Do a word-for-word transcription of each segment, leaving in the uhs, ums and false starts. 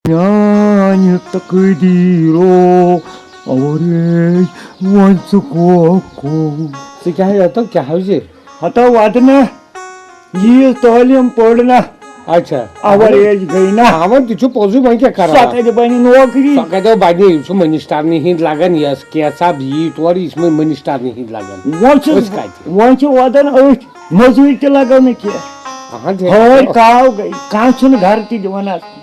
میانہِ تقدیٖرو اورے وۄنۍ ژٕ کوکو۔ ژٕ کیٛاہ یوتو کیٛاہ حظ یہِ؟ ہتو ودنہ، ییٖژ تعلیٖم پٔر نہ۔ اچھا۔ اور ایج گٔے نہ۔ ہاں، وۄنۍ تہِ چھُ پوٚزُے، وۄنۍ کیٛاہ کرو؟ سۄ کتہِ بنہِ نوکری؟ سۄ کتہِ بنہِ؟ یہِ چھُ مٔنِشترنہِ ہِنٛدۍ لگان، یۄس کینٛژھا یی تورٕ، یہِ چھِ مٔنِشترنہِ ہِنٛدۍ لگان۔ وۄنۍ چھُس، أسۍ کتہِ؟ وۄنۍ چھِ وۄدان أتھۍ، مٔزوٗرۍ تہِ لگو نہٕ کینٛہہ۔ اہن، ٹھیٖک۔ ہٲرۍ کاو گٔے، کانٛہہ چھُنہٕ گرٕ تہِ دِوان اَسہِ۔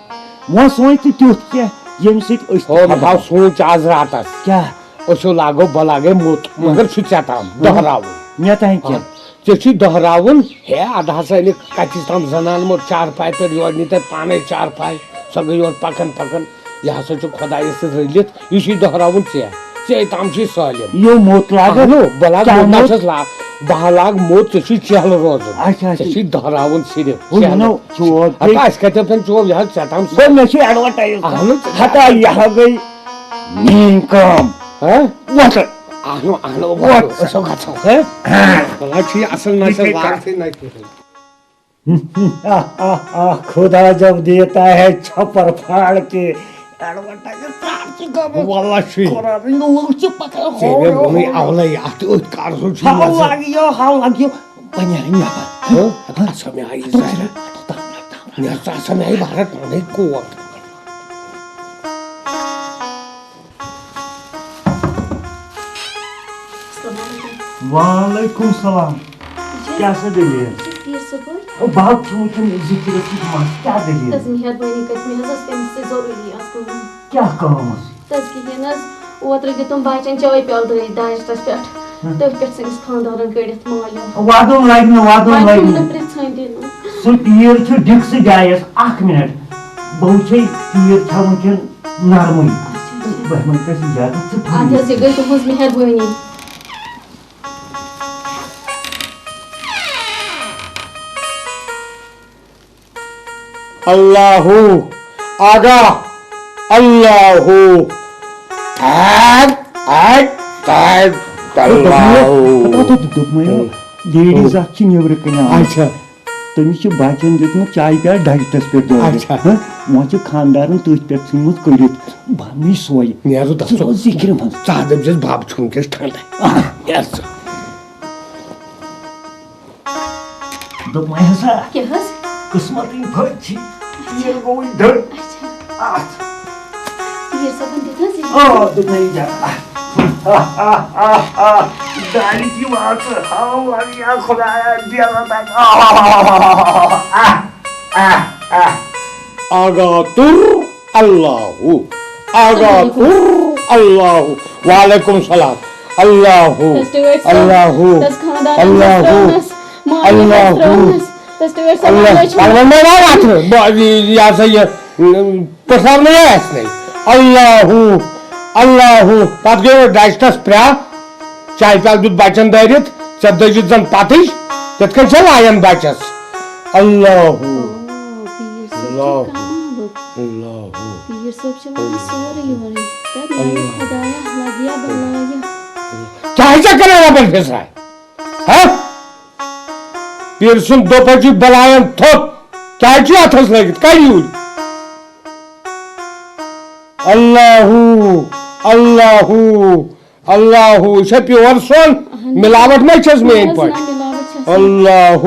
وۄنۍ سونٛچ ژٕ تیُتھ کینٛہہ، ییٚمہِ سۭتۍ أسۍ تہِ ہو، مےٚ ہاو خبر۔ سونٛچ آز راتس۔ کیٛاہ؟ أسۍ ہو لاگو، بہٕ لاگے موٚت، مگر چھُ ژےٚ تام ہُم۔ دۄہراوُن۔ مےٚ تام کینٛہہ۔ ژےٚ چھُے دۄہراوُن، ہے، اَدٕ ہسا أنِکھ کَتِس تام زنان موٚت چارپاے پٮ۪ٹھ، یورٕ نی تَتہِ پانَے چارپاے، سۄ گٔے یورٕ پَکان پَکان، یہِ ہسا چھُ خۄدایَس سۭتۍ رٔلِتھ، یہِ چھُے دۄہراوُن ژےٚ، ژےٚ تام چھُے سٲلِم۔ یہِ موٚت لاگَکھ؟ اَہنو، بہٕ لاگہٕ کیٛاہ موٚت، نہ موٚت؟ چھَس لا-، بہٕ ہا لاگہٕ موٚت، ژےٚ چھُے چہلہٕ روزُن، اچھا، اچھا۔ ژےٚ چھُے دۄہراوُن صرف ہُہ چہلہٕ۔ وَنو، چوب ہتا، بیٚیہِ۔ اَسہِ کَتہِ پٮ۪ن چوب، یہِ حظ ژےٚ تام گوٚو مےٚ چھُ ایڈوَرٹایِز اَہنو۔ ہتا، یہِ ہا گٔے میٛٲنۍ کٲم۔ ہہ؟ وۄتھ۔ اہنو، اہنو، وۄتھ۔ وۄتھ، أسۍ ہو گژھو۔ ہہ؟ وۄنۍ چھُ یہِ اَصٕل نہ یہِ چھِ کَتھ۔ لاگتھٕے نہ کِہیٖنۍ۔ خدا جب دیتا ہے چھپر پھاڑ کے۔ ایڈورٹائز ژھانڈ چھِ گٔمٕژ۔ واللہ چھُ یہِ۔ قرآن لوٗکھ چھِ پَکان ژےٚ مےٚ ہورٕ ووٚنُے ہورٕ۔ اَولَے اَتھ أتھۍ کارَس چھُ ہاو مَزٕ۔ لَگہِ یو، ہاو لَگہِ یو۔ وۄنۍ نیرٕ نٮ۪بَر۔ ہہ؟ ہہ؟ اَتھ آسو مےٚ آیہِ زَرٕ۔ نیرٕ ژٕ آسان مےٚ آیہِ بھارت پَنٕنۍ کوٹ۔ السلام علیکم۔ وعلیکم السلام۔ اچھا۔ کیٛاہ سا دٔلیٖل؟ اچھا، پیٖر صٲب۔ او، بہٕ حظ چھُس وٕنکیٚن ذِکرَس سۭتۍ مَس۔ کیٛاہ دٔلیٖل؟ تَس مہربٲنی کٔرِتھ، مےٚ حظ ٲس تٔمِس سۭتۍ ضروٗری اَکھ کٲم۔ کیٛاہ کٲم ٲس؟ تَس کِہیٖنۍ حظ، اوترٕ دیُتُم بَچَن چاے پیالہٕ درٛٲج داجہِ تَس پٮ۪ٹھ۔ ہہ۔ تٔتھۍ پٮ۪ٹھ ژھٕنِس خانٛدارَن کٔڑِتھ مالیو۔ وَدُن لَگہِ نہٕ، وَدُن وۄنۍ لَگہِ چھُم نہٕ۔ نہٕ پرٛژھٲنۍ تہِ نہٕ۔ سُہ تیٖر چھُ ڈِکسہٕ جایَس۔ اَکھ مِنَٹ، بہٕ وٕچھے تیٖر چھا وٕنکیٚن نرمٕے۔ اچھا، اچھا۔ بہٕ ہٮ۪مَے تَس اِجازت، ژٕ اَدٕ تھٲیِو۔ حظ، یہِ گٔے تُہٕنٛز مہربٲنی۔ اللہ، آگاہ، اللہ۔ ایڈ، ایڈ، ایڈ، اللہ۔ دوٚپمَے، لیڈیٖز اَکھ چھِ نیٚبرٕ کَنہِ آمٕژ۔ اچھا۔ تٔمِس چھِ بَچَن دیُتمُت چایہِ پیالہٕ ڈایٹَس پٮ۪ٹھ دٲرِتھ۔ اچھا۔ ہہ؟ وۄنۍ چھِ خانٛدارَن تٔتھۍ پٮ۪ٹھ ژھٕنمٕژ کٔڑِتھ۔ بہٕ اَنہٕ یہِ سۄے۔ نیرٕ ژٕ دَفتر۔ روز ذِکرِ منٛز۔ ژٕ ہا دٔپۍ زٮ۪س بَب چھُم کیٛاہ ٹھنٛڈَے۔ آ، نیر ژٕ۔ دوٚپمَے ہسا۔ کیٛاہ حظ؟ قٕسمَتٕے پھٔتۍ چھِ۔ اچھا۔ یہِ گوٚوُے دٔر۔ اچھا۔ اَتھ۔ پیٖر صٲبَن دیُت حظ یہِ؟ آ، دیُتمَے یہِ جگہ۔ دالہِ تہِ واژٕ۔ ہاو، یا خدایا، بیلا تَتہِ۔ آ، آ، آ، آ۔ آگاتُر اللہ۔ آگاتُر اللہ۔ وعلیکم السلام۔ اللہ۔ تس ٹٲٹھۍ صٲب، اللہ۔ تس خاندارن اللہ۔ تس ترٲونس، مالیس اللہ۔ ترٲونس، تس ٹٲٹھۍ صٲب اللہ۔ وۄنۍ چھُ وۄنۍ ما وَن اَتھ؟ بہٕ، یہِ، یہِ ہسا یہِ، پٔٹھراونَے آسہِ نَے۔ اللہ۔ اللہ۔ پتہٕ گٔے ڈسٹس پرٛا۔ چایہِ پیالہٕ دیُت بچن دٲرِتھ، ژےٚ دٔجِتھ زن پتٕج، تِتھ کٔنۍ چھےٚ لایان بچس۔ اللہ۔ او، پیٖر صٲب چھِ اللہ۔ کاملُک۔ اللہ۔ پیٖر صٲب چھِ وَنان سورُے یورَے۔ تَتہِ وَنہِ اللہ۔ خۄدایا، لَگیا بَلایہِ۔ کیٛاہ چھےٚ کران رۄبَن پھِسراے؟ ہہ؟ پیٖر سُنٛد دوٚپَے چھُ بَلایَن تھوٚپ۔ کیٛازِ چھُ اَتھَس لٲگِتھ؟ کَڑِ یوٗرۍ۔ اللہ، اللہ۔ اللہ، یہِ چھا پیور سۄن؟ اہن۔ ملاوٹ ما چھس میٲنۍ نہ حظ، پٲٹھۍ؟ نہ، ملاوٹ چھس نہٕ۔ اللہ،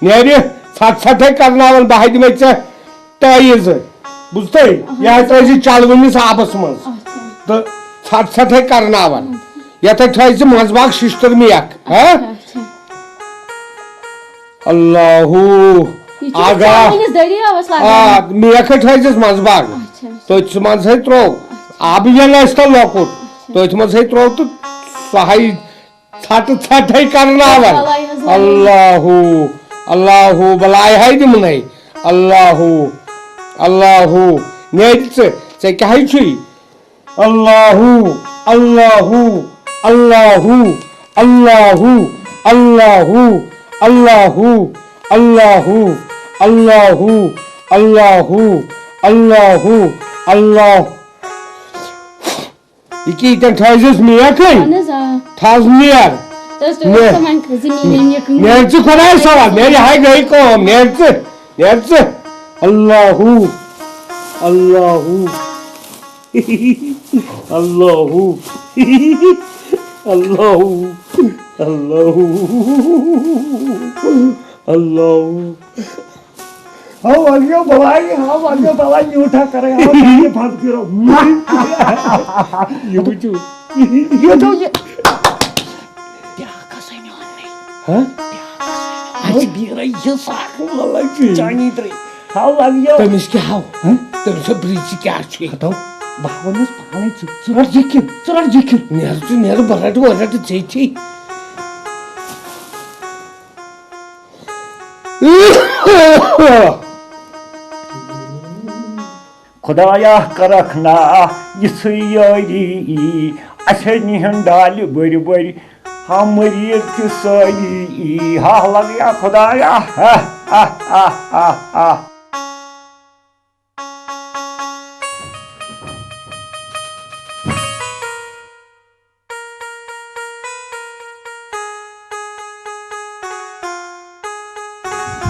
نیرِ ژھٹ ژھٹے کرناوان، بہٕ ہا دِمے ژےٚ تعیٖذ۔ بوٗزتھٕے؟ اہن۔ یہِ ہا ترٲے زِ چلوٕنِس آبس منٛز۔ اچھا۔ تہٕ ژھٹ ژھٹے کرناوان۔ اہن۔ یتھ ہا تھٲے زِ منٛزباگ ششتٕر میکھ، ہا؟ اچھا، اچھا۔ اللہ۔ یہِ چھُ آگاہ۔ چلوٕنِس دٔریاوس لگان۔ آ، میکھ ہا تھٲے زِس منٛزباگ۔ اچھا، اچھا۔ تٔتھۍ منٛز ہے ترٛوو۔ اچھا۔ آبہٕ یَنہٕ آسہِ تَتھ لۄکُٹ، اچھا۔ تٔتھۍ منٛز ہے ترٛوو تہٕ سُہ ہے ژھٹہٕ ژھٹہٕ ہے کرناوان۔ بلاے حظ لایہِ۔ اللہ، اللہ، بلاے ہے دِمنَے۔ اللہ، اللہ، نیرِ ژٕ، ژےٚ کیٛاہ ہے چھُے؟ اللہ، اللہ، اللہ، اللہ، اللہ، اللہ۔ یہِ کیٛاہ ییٚتٮ۪ن تھٲوزِس میکھٕے؟ اہن حظ، آ۔ تھاوز نیر۔ تہٕ حظ، تُہۍ نیر۔ ٲسۍ وَنان زِ میٛٲنۍ یہِ کٲم۔ نیر ژٕ خۄدایَس حوالہٕ، نیر، یہِ ہاے گٔے کٲم، نیر ژٕ، نیر ژٕ۔ اللہ۔ اللہ، اللہ، اللہ، اللہ، اللہ۔ ہاو اگیو بلائی، ہاو اگیو بلائی، یوٹھا کرے، ہاو اگیو بند کرو۔ یہ وچھو۔ یہ تو یہ۔ بیاکھ ہسا نیون مےٚ۔ ہاں؟ بیاکھ ہسا نیون۔ اچھا۔ بیرے یہ ساکھ۔ اللہ کی۔ چانی ترے۔ ہاو اگیو۔ تٔمِس کیٛاہ ہاو؟ ہاں؟ تٔمِس چھا برٛج کیٛاہ چھُ؟ ہتو، بہٕ ہاوَن نہٕ پانے ژٕ، ژٕ رَٹ یہِ کِنۍ، ژٕ رَٹ یہِ کِنۍ۔ نیرٕ ژٕ، نیرٕ، بہٕ رَٹہٕ، بہٕ رَٹہٕ ژےٚ تھی۔ خدایا کرکھ نا یِژھٕے یٲری، اَسہِ نِہن ڈالہِ بٔرۍ بٔرۍ، ہا مریٖض تہِ سٲری، ہا لگیا خدایا، ہا، ہا، ہا، ہا، ہا۔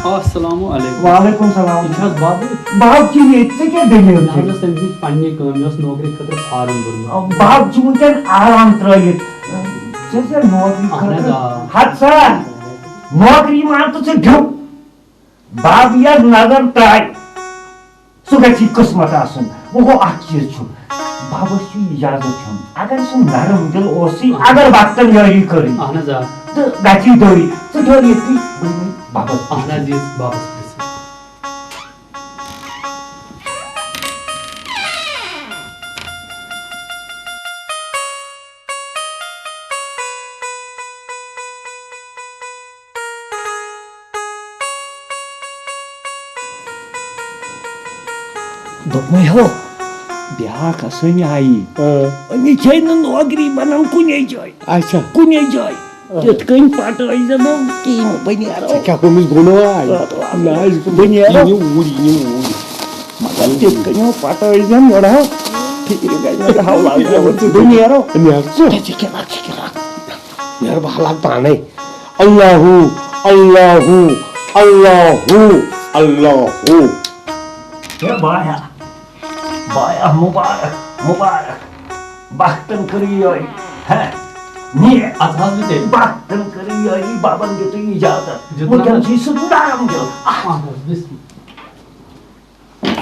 السلام علیکم۔ وعلیکم السلام۔ یہِ چھا حظ بابٕے؟ باب چھُ ییٚتہِ، ژےٚ کیٛاہ دٔلیٖل مےٚ چھِ؟ حظ ٲس تٔمۍ سٕنٛز پننہِ کٲم، مےٚ اوس نوکری خٲطرٕ فارم بوٚرمُت۔ باب چھُ وٕنکٮ۪ن آرام ترٲوِتھ۔ ژےٚ چھےٚ نوکری اہن حظ، خٲطرٕ؟ آ۔ ہتہٕ سا، نوکری مان تہٕ ژٕ دیُن۔ باب یَتھ نظر ترٛاوِ، سُہ گژھِ قٕسمت آسُن۔ وۄنۍ گوٚو اکھ چیٖز چھُ، بابس چھُ اجازت ہیوٚن۔ اگر سُہ نرم دل اوسُے، اگر وقتن یٲری کٔرٕے، اہن حظ، آ۔ تہٕ گژھی دٲری۔ ژٕ ٹھٔہر ییٚتھی، بہٕ نِمَے بابس اہن حظ، یہِ بابس پرٛژھِ۔ دوٚپمَے ہو، بیٛاکھ آسٲنی آیی۔ اۭں۔ أمِس چھے نہٕ نوکری بنان کُنے جایہِ۔ اچھا۔ کُنے جایہِ۔ اۭں۔ تِتھ کٔنۍ پٹٲے زن نہٕ کِہیٖنۍ، بہٕ نیرو۔ ژےٚ کیٛاہ گوٚمُت گُناہ؟ اۭں، نہ حظ، بہٕ نیرو۔ یہِ نِو اوٗرۍ، یہِ نِو اوٗرۍ۔ مگر تِتھ کٔنۍ ہو پٹٲے زن یورٕ ہو، فِکرِ گژھِ نہٕ ہاو لاگہِ۔ بہٕ نیرو۔ نیرٕ ژٕ۔ ژٕ کیٛاہ لاگہِ، ژٕ کیٛاہ لاگہِ؟ نیرٕ بہٕ ہلاک پانے۔ اللہ، اللہ، اللہ، اللہ۔ ہے بایا، بایا، مبارک، مبارک۔ بختن کٔر یٲری، ہے، نیر۔ اَدٕ حظ بہٕ تیٚلہِ۔ بختن کٔر یٲری، بابن دیُتُے اجازت۔ دیُتنہ وٕنکٮ۪ن حظ۔ چھُے سُہ نرم دِل۔ اَہَن حظ، بسم اللہ۔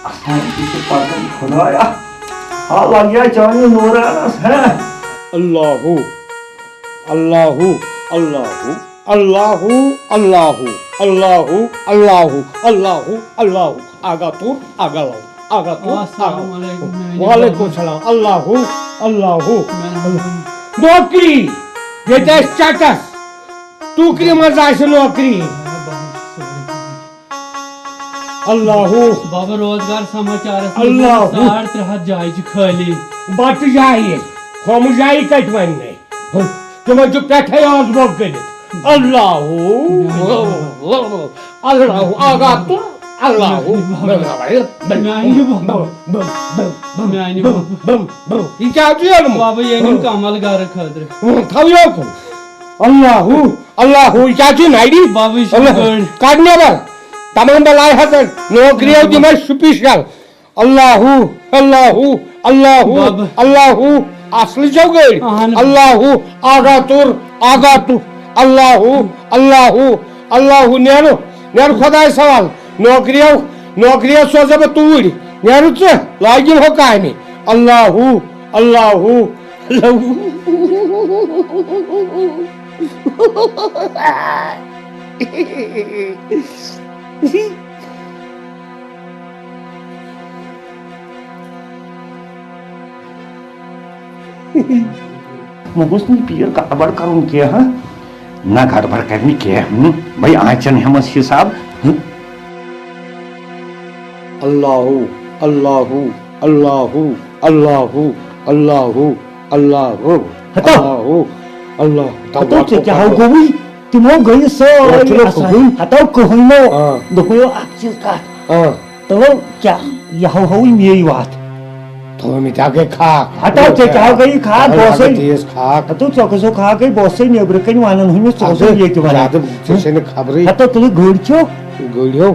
اَسان تہِ چھِ پَکان خۄدایا۔ آ لَگیا چانہِ نوٗرانَس، ہے۔ اللہ، اللہ، اللہ، اللہ، اللہ، اللہ، اللہ، اللہ، اللہ، اللہ۔ آگا تُر، آگا لَو، آگا تُر، السلام آگا۔ علیکم، میٛانہِ وعلیکم بابا۔ السلام۔ اللہ، اللہ۔ میٛانہِ بابا۔ نوکری، ییٚتہِ آسہِ چَکَس، ٹوٗکرِ منٛز آسہِ نوکری۔ میٛانہِ بابا، سورُے۔ اللہ۔ بابا، روزگار سماچارس منٛز اللہ۔ ساڑ ترٛےٚ ہتھ جایہِ چھِ خٲلی۔ بتہٕ جایہِ، ہُم جایہِ کتہِ ونہِ؟ تِمن چھُ پٮ۪ٹھے آز برونٛہہ کٔرِتھ۔ اللہ۔ اللہ۔ آگا تُر۔ اللہ۔ میٛانہِ بابا۔ میٛانہِ بابا۔ یہِ کیٛاہ چھُ ییٚلہِ؟ بابا، یہِ أنِم کمل گرٕ خٲطرٕ۔ تھاو یوکُن۔ اللہ۔ اللہ، یہِ کیٛاہ چھُ نرِ؟ بابا، یہِ چھِ اللہ، گٔر۔ کڑ نٮ۪بر۔ تمام بلاے حضرت، نوکری ہو دِمے special۔ اللہ، اللہ، اللہ، بابا۔ اللہ، اصل چھو گٔر۔ اہن۔ اللہ، آگا تُر، آگا تُر۔ اللہ، اللہ، اللہ، نیرو، نیرو خداے سوال۔ نوکری ہو، نوکری ہو سوزے بہٕ توٗرۍ۔ نیرو ژٕ، لاگِم ہو کامہِ۔ اللہ، اللہ، اللہ۔ وۄنۍ گوٚژھ نہٕ یہِ پیٖر گڑبڑ کرُن کینٛہہ، ہاں؟ نہ گڑبڑ کرِ نہٕ کینٛہہ، ہُم؟ بھائی آنچن ہٮ۪مس حساب، ہُم؟ اللہ، اللہ، اللہ، اللہ، اللہ، اللہ، اللہ، ہتو۔ اللہ، اللہ۔ ہتو، ژےٚ کیٛاہ ہو گوٚوُے؟ تِمو گٔیہِ سٲری اورٕ چھُنہ اَسان۔ کٕہٕنۍ۔ ہتو کٕہٕنۍ نہٕ۔ آ۔ دوٚپمَے یو اکھ چیٖز کَتھ۔ آ۔ تِمو کیٛاہ، یہِ ہو ہووٕے میٚے وَتھ۔ تھوٚو مےٚ تہِ اکھ گٔے کھاکھ۔ ہتو، ژےٚ کیٛاہ ہو گٔیہِ کھاکھ، بہٕ اوسَے۔ تیز کھاکھ۔ ہتو، ژےٚ کُس ہو کھاکھ گٔے، بہٕ اوسَے نیٚبرٕ کَنۍ وَنان ہُمِس، ژٕ اوسُے اَدٕ ییٚتہِ وَنان۔ زیادٕ ژےٚ چھے نہٕ خبرٕے۔ ہتو، تُلِو گٔرۍ کھیو۔ گٔرۍ ہو۔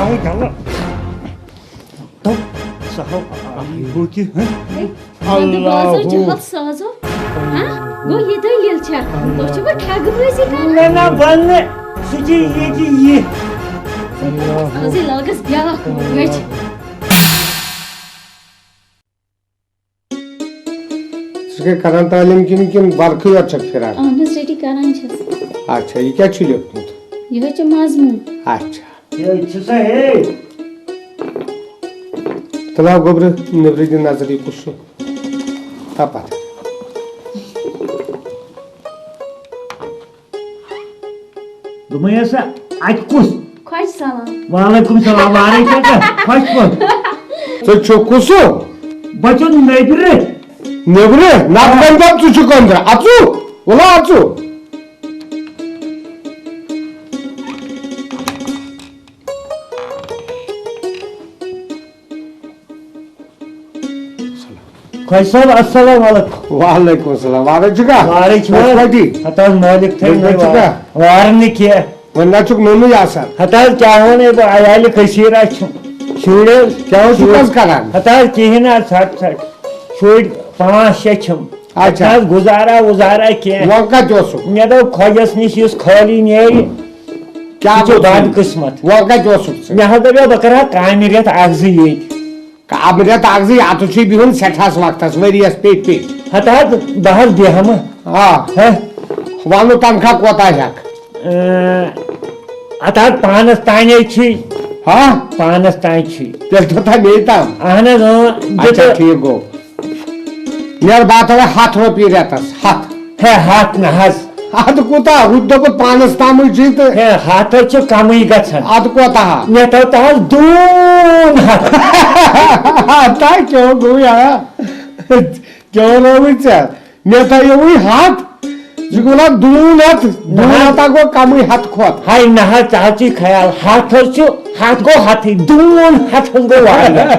آوُم جلہٕ۔ تو، سُہ ہاو، آ، یہِ گوٚو کہِ، ہہ؟ ہے، وَندٕ بازر اللہ۔ جہل سازو۔ ہہ؟ گوٚو یہِ دٔلیٖل چھا؟ تۄہہِ چھُوا ٹھگہٕ بٲزی کران؟ نہ، نہ، بہٕ نہٕ۔ سُہ چھِ یہِ، یہِ، یہِ۔ اللہ۔ آزٕے لاگس بیٛاکھ موج۔ ژٕ چھکھے کران تعلیٖم کِنہٕ، کِنہٕ ورقٕے یوت چھکھ پھِران؟ اہن حظ، ٹیڈی کران چھَس۔ اچھا، یہِ کیٛاہ چھُ لیوٚکھمُت؟ یِہوٚے چھُ مضموٗن۔ اچھا۔ یہِ چھُ سا ہے؟ تلاو گوٚبرٕ، نیٚبرٕ دِ نظر، یہِ کُس چھُ؟ تَپھ پَتھ۔ دوٚپمَے ہسا، اَتہِ کُس؟ خۄش سلام۔ وعلیکم سلام، وارے چھا ژےٚ؟ خۄش پٲٹھۍ۔ ژٕ چھُکھ کُسُم؟ بہٕ چھُس نیٚبرٕ۔ نیٚبرٕ؟ نَتہٕ کَمہِ دۄہ ژٕ چھُکھ أنٛدرٕ؟ اَژُو، وَلہٕ اَژُو۔ خۄش صٲب، السلام علیکم۔ وعلیکم السلام۔ وارے چھُکھا؟ وارے چھُ خۄش حظ؟ پٲٹھی؟ ہتہٕ حظ مٲلِک تھٲوِن خۄش پٲٹھۍ وارٕ۔ چھُکھا؟ وارٕ نہٕ کینٛہہ۔ وۄنۍ نہ چھُکھ نوٚنُے آسان۔ ہتہٕ حظ کیٛاہ وَنہٕ بہٕ، عیالہِ کٔشیٖر آسہِ چھُم۔ شُرۍ حظ۔ کیٛاہ اوسُکھ شُرۍ۔ حظ کران؟ ہتہٕ حظ کِہیٖنۍ نہٕ حظ، ژھٹ ژھٹ۔ شُرۍ پانٛژھ شےٚ چھِم۔ اچھا۔ نہ حظ گُزارا وُزارا کینٛہہ۔ وۄنۍ کتہِ اوسُکھ؟ مےٚ دوٚپ خۄجس نِش یُس خٲلی نیرِ، کیٛاہ یہِ چھُ گوٚو ژےٚ؟ بدقٕسمت۔ وۄنۍ کتہِ اوسُکھ ژٕ؟ مےٚ حظ دپیو بہٕ کرٕ ہا کامہِ رٮ۪تھ اکھ زٕ ییٚتۍ۔ کامہِ رٮ۪تھ اکھ زٕ، یتھ چھُے بِہُن سٮ۪ٹھاہس وقتس، ؤریس پیٚٹھۍ پیٚٹھۍ۔ ہتہٕ حظ بہٕ حظ بیٚہمہٕ۔ آ۔ ہے۔ ونُن تنخواہ کوتاہ ہٮ۪کھ؟ اۭں، اتھ حظ پانس تانے چھُے۔ ہا؟ پانس تام چھُے۔ تیٚلہِ چھُ تھا مے تام؟ اہن حظ، اۭں، اچھا، دیُت۔ ٹھیٖک گوٚو۔ مےٚ باتھ ہتھ رۄپیہِ رٮ۪تس، ہتھ۔ ہے، ہتھ نہ حظ۔ ادٕ کوٗتاہ؟ ہُہ تہِ دوٚپُتھ پانس تامٕے چھُے تہٕ۔ ہے، ہتھ حظ چھُ کمٕے گژھان۔ ادٕ کوتاہ ہا؟ مےٚ تھوٚو تہ حظ دوٗن ہتھ۔ ہتا کیوں گوٚو یا؟ کیوں رووُے ژےٚ؟ مےٚ تھٲیوٕے ہتھ، ژٕ گوٚو نا دوٗن ہتھ، نہ دوٗن حظ۔ ہتا گوٚو کمٕے ہتھ کھۄتہٕ۔ ہاے نہ حظ، ژٕ حظ چھُے خیال، ہتھ حظ چھُ، ہتھ گوٚو ہتھٕے، دوٗن ہتھ حظ گوٚو واریاہ۔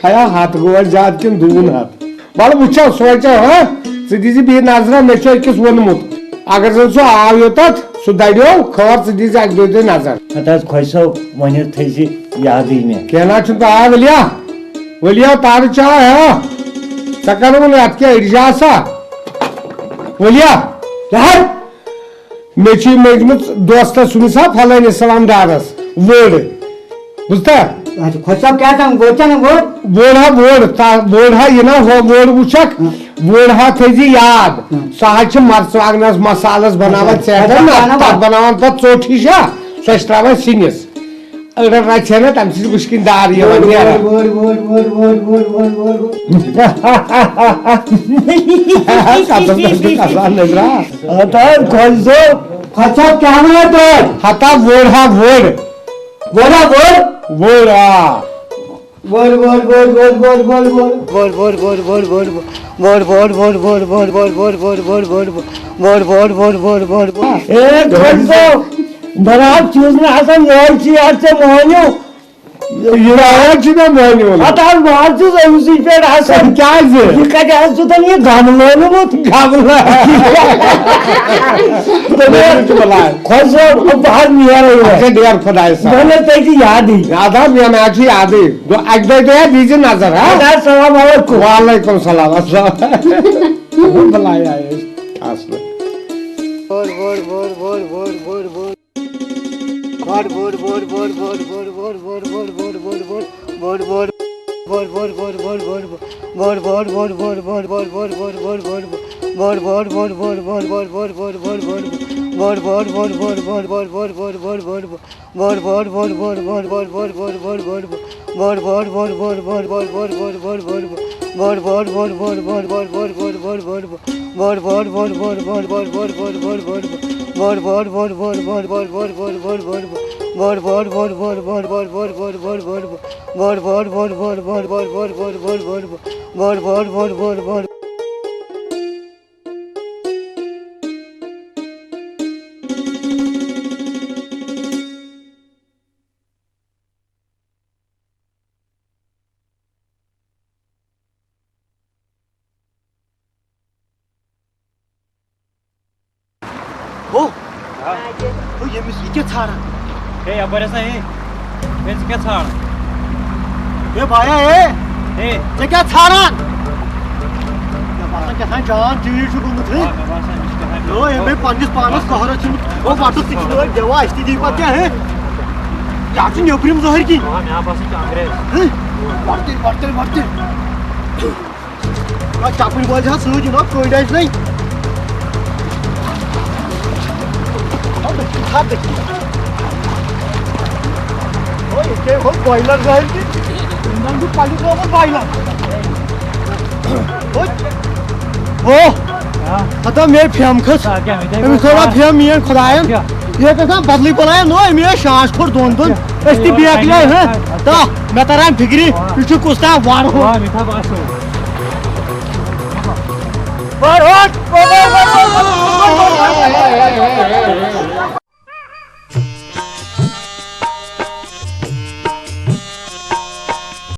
ہیا ہتھ گوٚو وۄنۍ زیادٕ کِنہٕ دوٗن ہتھ؟ وَلہٕ وٕچھو، سونٛچو، ہا؟ ژٕ دیٖزِ بیٚیہِ نظرہ، مےٚ چھُ أکِس ووٚنمُت، اگر زن سُہ آو یوٚتتھ، سُہ دَریو، خٲر ژٕ دیٖزِ اَکہِ دۄیہِ دۄہہِ نظر۔ ہتہٕ حظ خۄش صٲب، وۄنۍ حظ تھٲیزِ یادٕے مےٚ۔ کینٛہہ نہ حظ چھُنہٕ پَرواے، ؤلِیا، ؤلِیا، تارٕ چاے، ہا؟ ژےٚ کَرٕ ووٚن اَتھ کیٛاہ اِرجاسا؟ ؤلِیا، کیٛاہ حظ؟ مےٚ چھِ یہِ مٔنٛگمٕژ دوستس سُنٛد سا فلٲنِس سلام ڈارس وٲر۔ بوٗزتھا؟ اچھا، خۄش صٲب، کیٛاہ تام وٲر چھا نہٕ وٲر؟ وٲر ہا وٲر، تا-، وٲر ہا یہِ نا ہُہ وٲر وٕچھکھ، ہُم۔ وٲر ہا تھٲیزِ یاد۔ ہُم۔ سۄ حظ چھِ مرژٕوانٛگنس مسالس بناوان، اچھا، ژےٚ اچھا، ہٮ۪کھ نا، بناوان تتھ بناوان پتہٕ ژوٚٹ ہِش ہا، سۄ چھِ ترٛاوان سِنِس۔ أڑن رژھِ ہنا تمہِ سۭتۍ وٕشکِنۍ دار یِوان نیران۔ وٲر، وٲر، وٲر۔ کتھ اوس تۄہہِ کتھ آسان نٔزرا؟ ہتا خۄش صٲب۔ خۄش صٲب، کیٛاہ ونان تُہۍ؟ ہتا وٲر ہا وٲر۔ وٲر ہا وٲر؟ وٲر، آ۔ وٲر، وٲر، وٲر۔ وٲر، وٲر، وٲر۔ اے خۄش صٲب، برابر چھُس نہٕ آسان، یورٕ چھِ یار ژےٚ مٲنِو۔ یہِ حظ چھُ مےٚ مٲنِو۔ پتہٕ حظ بہٕ حظ چھُس أمۍ سٕے پٮ۪ٹھ آسان۔ کیٛازِ؟ یہِ کتہِ حظ چھُ تۄہہِ یہِ گملہٕ اوٚنمُت؟ گملہٕ۔ دوٚپمَے، مےٚ چھُ بلاے۔ خۄش صٲب، بہٕ حظ نیرٕ یورٕ۔ اچھا، نیر خۄدایَس حوالہٕ۔ وۄنۍ حظ تۄہہِ چھِ یادٕے۔ یاد حظ، مےٚ نہ حظ چھُ یادٕے۔ دو-، اَکہِ دۄیہِ دۄہہِ حظ دیٖزِ نظر، ہا؟ اَدٕ حظ، السلام علیکم۔ وعلیکم السلام، السلام۔ بلاے آیہِ أسۍ اَصلہٕ۔ ہو۔ ہو، ییٚمِس یہِ کیٛاہ ژھانٛڈان؟ ہے، یپٲرۍ ہسا ہے۔ ہے، ژٕ کیٛاہ ژھانٛڈان؟ ہے بایا، ہے۔ ہے۔ ژےٚ کیٛاہ ژھانٛڈان؟ مےٚ باسان کیٛاہ تام جان چینج چھُ گوٚمُت، ہے۔ آ، مےٚ باسان، مےٚ چھُ کیٛاہ تام یو، أمۍ گٔے پننِس پانس قہرس چھُنہٕ۔ ہو، وۄٹُس تہِ چھُنہٕ أتھۍ دِوان، اَسہِ تہِ دی پتہٕ کیٛاہ، ہے؟ کیٛاہ چھُ نیٚبرِم ظٲہِر کِنۍ؟ آ، مےٚ باسان چھُ انگریز۔ ہے؟ وۄٹھ تیٚلہِ، وۄٹھ تیٚلہِ، وۄٹھ تیٚلہِ۔ آ، چپٕنۍ وٲلۍ چھِ آسان سۭتۍ، یِم آسان کٔنٛڈۍ آسہِ نَے۔ آ، دٔچھِنۍ، آ، دٔچھِنۍ۔ او، ییٚتہِ ہے گوٚو بۄیلَر ظٲہِر کہِ زِندَن چھُ پَلہِ ترٛوومُت بۄیلَر۔ او، او، ہتا مے پھیٚم کھٔژ۔ آ، کیٛاہ، یہِ أمِس تھوڑا پھیٚم میٛٲنۍ خۄدایَن۔ کیٛاہ؟ یہِ گژھِ نا بدلٕے بلایا نو، أمۍ ٲسۍ شانٛچ کھوٚر دۄن دۄن۔ أسۍ تہِ بیکھ لے، ہہ؟ تہ، مےٚ تران فِکرِ، یہِ چھُ کُس تام وَر ہُہ۔ آ، مےٚ تھاو اَصٕل۔ وَر ہُہ۔